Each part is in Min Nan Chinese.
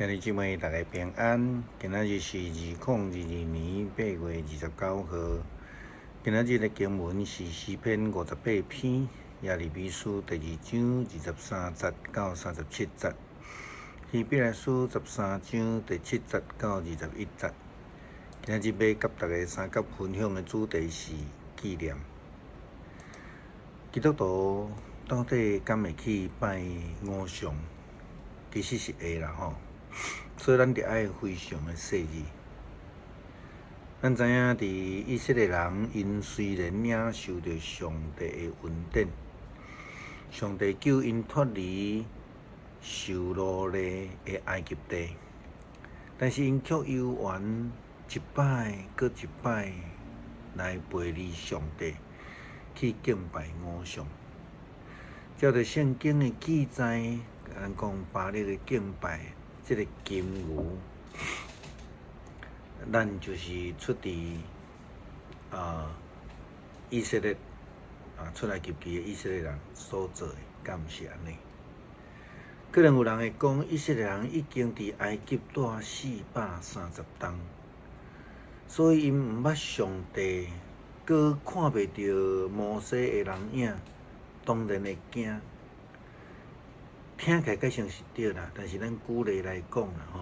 兄弟姊妹，大家平安。今仔日是2022年8月29號。今仔日的經文是詩篇58篇，耶利米書第二章23節到37節，希伯來書13章第7節到21節。今仔日欲佮大家相佮分享的主題是紀念。基督徒到底敢會去拜偶像？其實是會啦吼。所以咱著愛非常的細膩。咱知影，佇以色列人，𪜶雖然領受著上帝的恩典，上帝救𪜶脫離受奴隸的埃及地，但是𪜶卻猶原一擺閣一擺來背離上帝，去敬拜偶像。照著聖經的記載，咱講巴力的敬拜。這个金牛，咱就是出佇以色列出埃及記的以色列人所做的，敢毋是按呢？可能有人會講，以色列人已經佇埃及蹛430冬，所以𪜶毋捌上帝，閣看袂著摩西的人影，當然會驚。聽起來較像是對啦，但是咱舉例來講啦吼，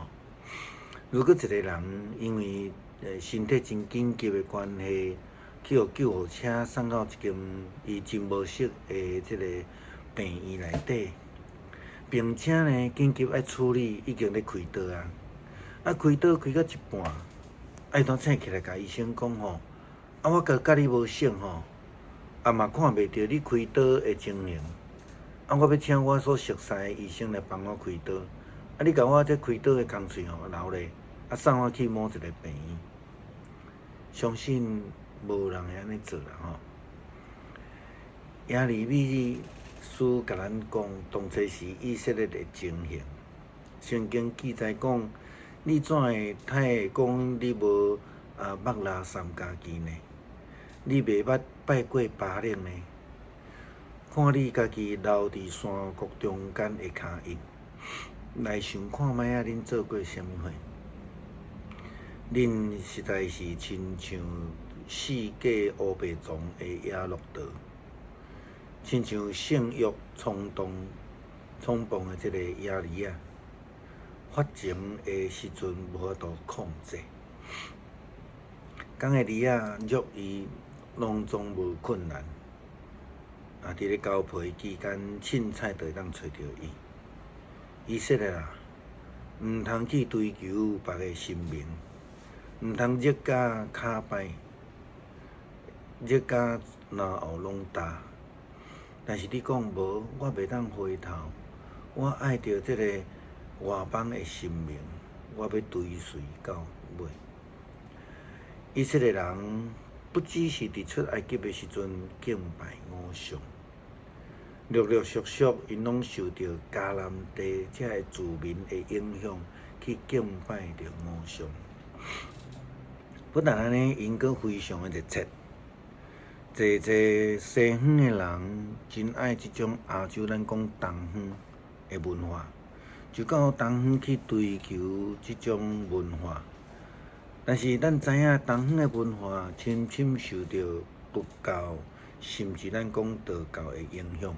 如果一個人因為身體真緊急的關係，去予救護車送到一間伊真無熟的這個病院內底，並且呢緊急愛處理，已經咧開刀啊，開刀開到一半，伊當醒起來共醫生講吼，我佮你無熟吼，嘛看袂著你開刀的情形。我欲請我所熟似的醫生來幫我開刀。你共我這開刀的工序吼留咧，送我去某一個病院。相信無人會按呢做啦吼。耶利米書共咱講，當初時以色列的情形。聖經記載講，你怎會太會講你無捌拉三家己呢？你袂捌拜過巴力呢？看你家己留佇山谷中間的跤印，來想看覓仔，恁做過啥物貨？恁實在是親像四界烏白撞的野駱駝，親像性欲衝動衝動的這个野驢仔，發情的時陣無法度控制。仝的驢仔虐伊攏總無困難。佇咧交配期間，凊彩就會當揣著伊。以色列啊，毋通去追求別个神明，毋通熱甲跤擺，熱甲嚨喉攏焦。但是你講無，我袂當回頭，我愛著這个外邦的神明，我欲追隨到尾。以色列人不只是佇出埃及的時陣敬拜偶像，陸陸續續，𪜶攏受著迦南地遮个住民的影響，去敬拜著偶像。不但按呢，𪜶閣非常的熱切。濟濟西方的人真愛這種亞洲，咱講東方的文化，就到東方去追求這種文化。但是咱知影，東方的文化深深受著佛教，甚至咱講道教的影響。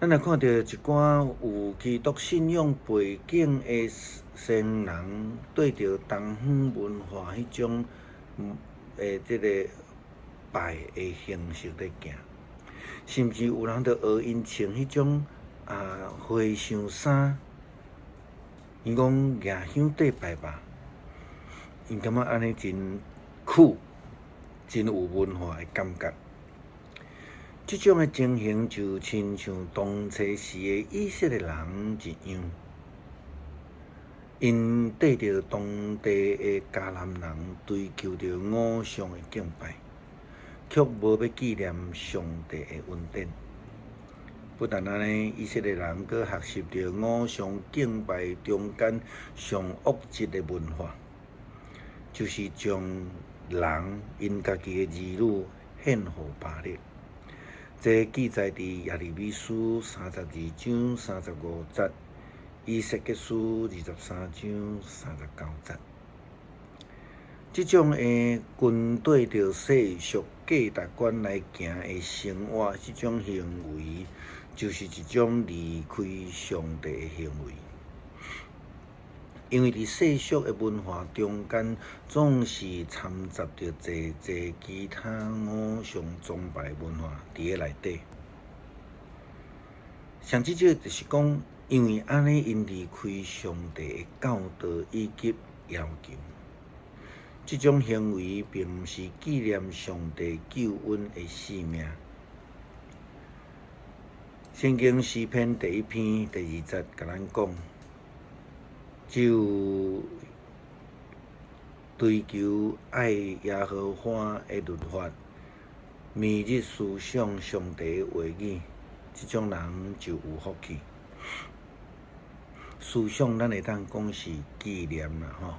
咱若看著一寡有基督信仰背景的西方人，對著東方文化彼種的這个拜的形式咧行，甚至有人就學𪜶穿彼種和尚衫，𪜶講舉香綴拜吧，𪜶感覺按呢真酷，真有文化的感覺。這種的情形就親像當初時的以色列人一樣，𪜶綴著當地的迦南人追求著偶像的敬拜，卻無欲紀念上帝的恩典。不但按呢，以色列人閣學習著偶像敬拜中間上惡質的文化，就是將人𪜶家己的兒女獻予巴力。這記載佇耶利米書32章35節，以西結書23章39節。這種的跟綴著世俗價值觀來行的生活，這種行為，就是一種離開上帝的行為。因為佇世俗的文化中間，總是摻雜著濟濟其他偶像崇拜文化佇咧內底。上至少就是講，因為按呢，𪜶離開上帝的教導以及要求，這種行為並毋是紀念上帝救恩的使命。聖經詩篇第一篇第二節共咱講：只有追求愛耶和華的律法，每日思想上帝的話語，這種人就有福氣。思想咱會當講是紀念啦，吼。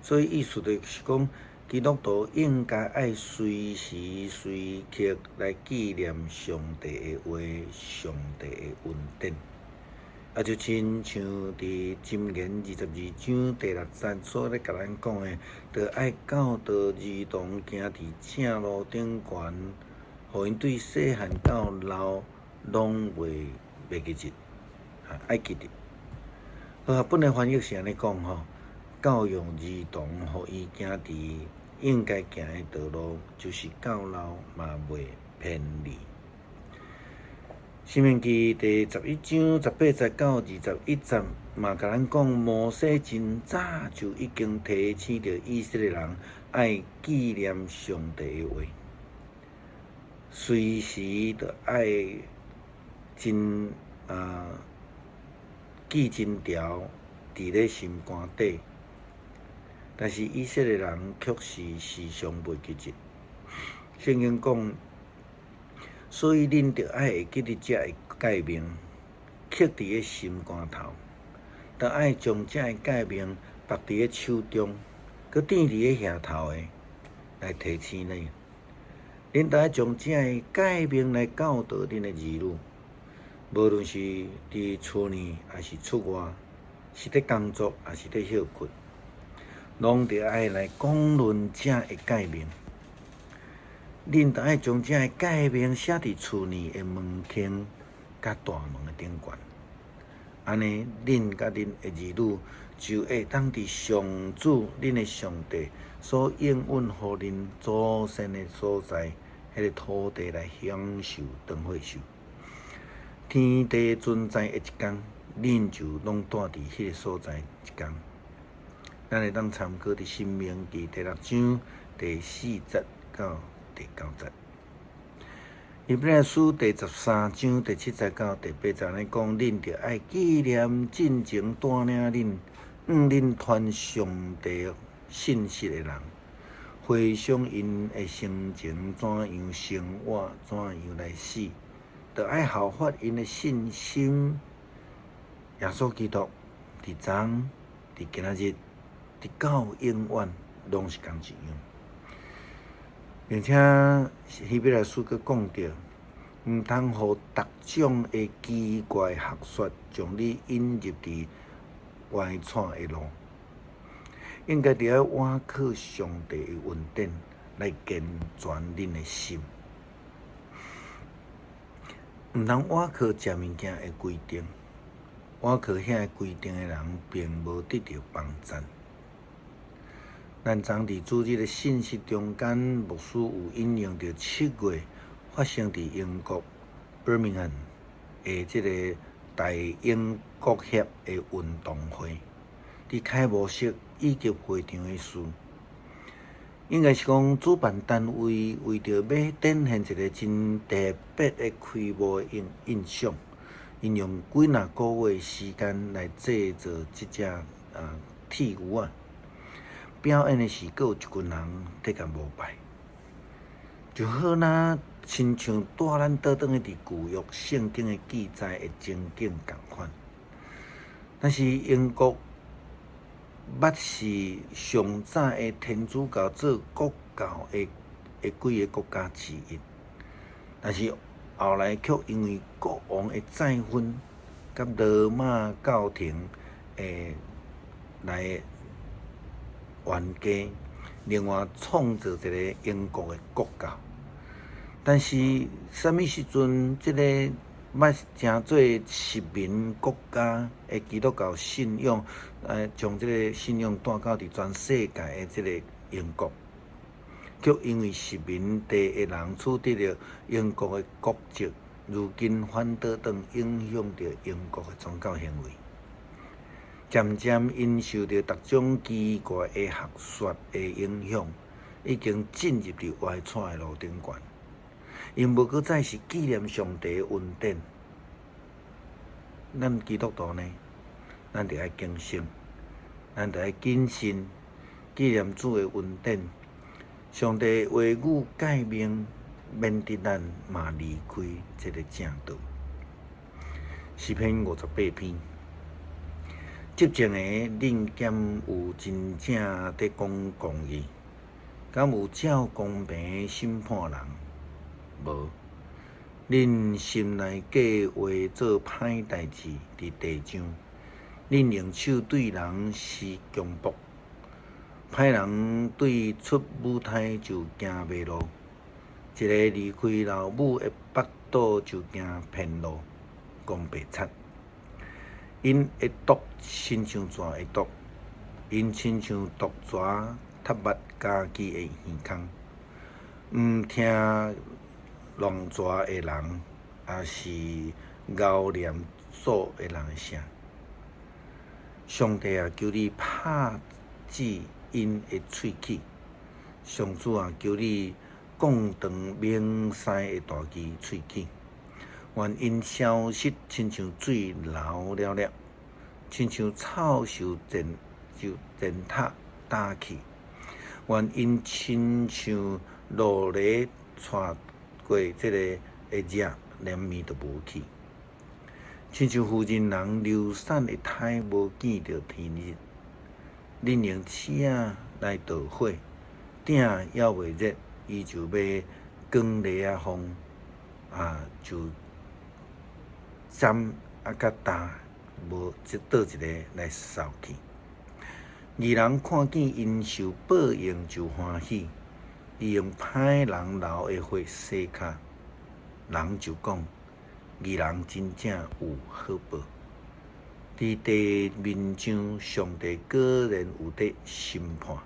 所以意思就是講，基督徒應該愛隨時隨刻來紀念上帝的話、上帝的恩典。啊，就親像佇箴言22章第6節所咧共咱講的，著愛教導兒童行佇正路頂懸，予𪜶對細漢到老攏袂袂記得，啊，愛記得。和合本的翻譯是按呢講吼，教育兒童，予伊行佇應該行的道路，就是到老嘛袂偏離。申命記第11章18節到21節嘛，共咱講，摩西真早就已經提醒著以色列人愛紀念上帝的話，隨時著愛真啊記真牢佇咧心肝底。但是以色列人卻是時常袂記得。聖經講，所以恁著愛會記得這个誡命，刻佇咧心肝頭，著愛將這个誡命縛佇咧手中，閣釘佇咧額頭的，來提醒恁。恁著愛將這个誡命來教導恁的兒女，無論是佇厝內，抑是出外，是佇工作，抑是佇歇睏，攏著愛來講論這个誡命。恁著愛將這个誡命寫佇厝內的門框佮大門的頂懸，按呢，恁佮恁的兒女就會當佇上主恁的上帝所應允予恁祖先的所在，彼個土地來享受長歲壽。天地存在的一工，恁就攏蹛佇彼個所在一工。咱會當參考佇申命記第六章第四節到第九節。希伯來書第13章第7節到第8節咧講，恁著愛紀念進前帶領恁、向恁傳上帝信息的人，回想𪜶的生前怎樣生活，怎樣來死，著愛效法𪜶的信心。耶穌基督佇昨、佇今仔日、直到永遠，攏是仝一樣。並且希伯來書閣講著，毋通予逐種的奇怪學說將你引入佇歪蹩的路，應該著愛倚靠上帝的恩典來健全恁的心，毋通倚靠食物件的規定，倚靠遐个規定的人，並無得著幫贊。咱昨佇主日的信息中間，牧師有引用著7月發生佇英國 Birmingham 的這个大英國協的運動會，佇開幕式以及會場的事。應該是講主辦單位為著欲展現一个真特別的開幕印印象，𪜶用幾若個月時間來製作這隻啊鐵牛仔。表演的時，閣有一群人佇共膜拜，就好若親像帶咱倒轉去佇舊約聖經的記載的情景仝款。但是英國捌是上早的天主教做國教的的幾个國家之一，但是後來卻因為國王的再婚，佮羅馬教廷的來冤家，另外創造一个英國的國教。但是，啥物時陣這个捌成做殖民國家的基督教信仰，將這个信仰帶到佇全世界的這个英國，卻因為殖民地的人取得著英國的國籍，如今反倒轉影響著英國的宗教行為。漸漸𪜶受著逐種奇怪的學說的影響，已經進入佇歪跩的路頂懸。𪜶無閣再是紀念上帝的恩典。咱基督徒呢，咱著愛警醒，咱著愛謹慎紀念主的恩典。上帝的話語誡命，免得咱嘛離開這个正道。詩篇58篇，執政的恁敢有真正佇講公義？敢有照公平審判人？無。恁心內計畫做歹代誌佇地上，恁用手對人施強暴，歹人對出母胎就行迷路，一个離開老母的腹肚就行偏路，講白賊。𪜶的毒親像蛇的毒，𪜶親像毒蛇插入家己的耳孔，毋聽弄蛇的人，抑是熬念咒的人的聲。上帝啊，求你拍止𪜶的喙齒！上主啊，求你降斷猛獅的大支喙齒。願𪜶消失，親像水流了了，親像草受踐就踐踏打去。願𪜶親像露犁帶過這个的熱，連面都無去。親像婦人人流產的胎無見著天日。恁用刺仔來導火，鼎猶未熱，伊就欲扛犁仔風，就針仔佮擔無這佗一个來掃去。義人看見𪜶受報應就歡喜，伊用歹人流的血洗跤，人就講義人真正有好報。佇地面上，上帝果然有佇審判。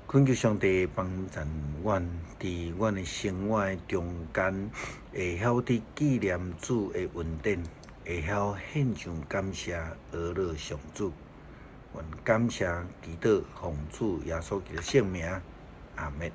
懇求上帝幫贊阮，佇阮的生活的中間，會曉得紀念主的恩典，會曉獻上感謝，呵咾上主。阮感謝祈禱，奉主耶穌基督聖名，阿們。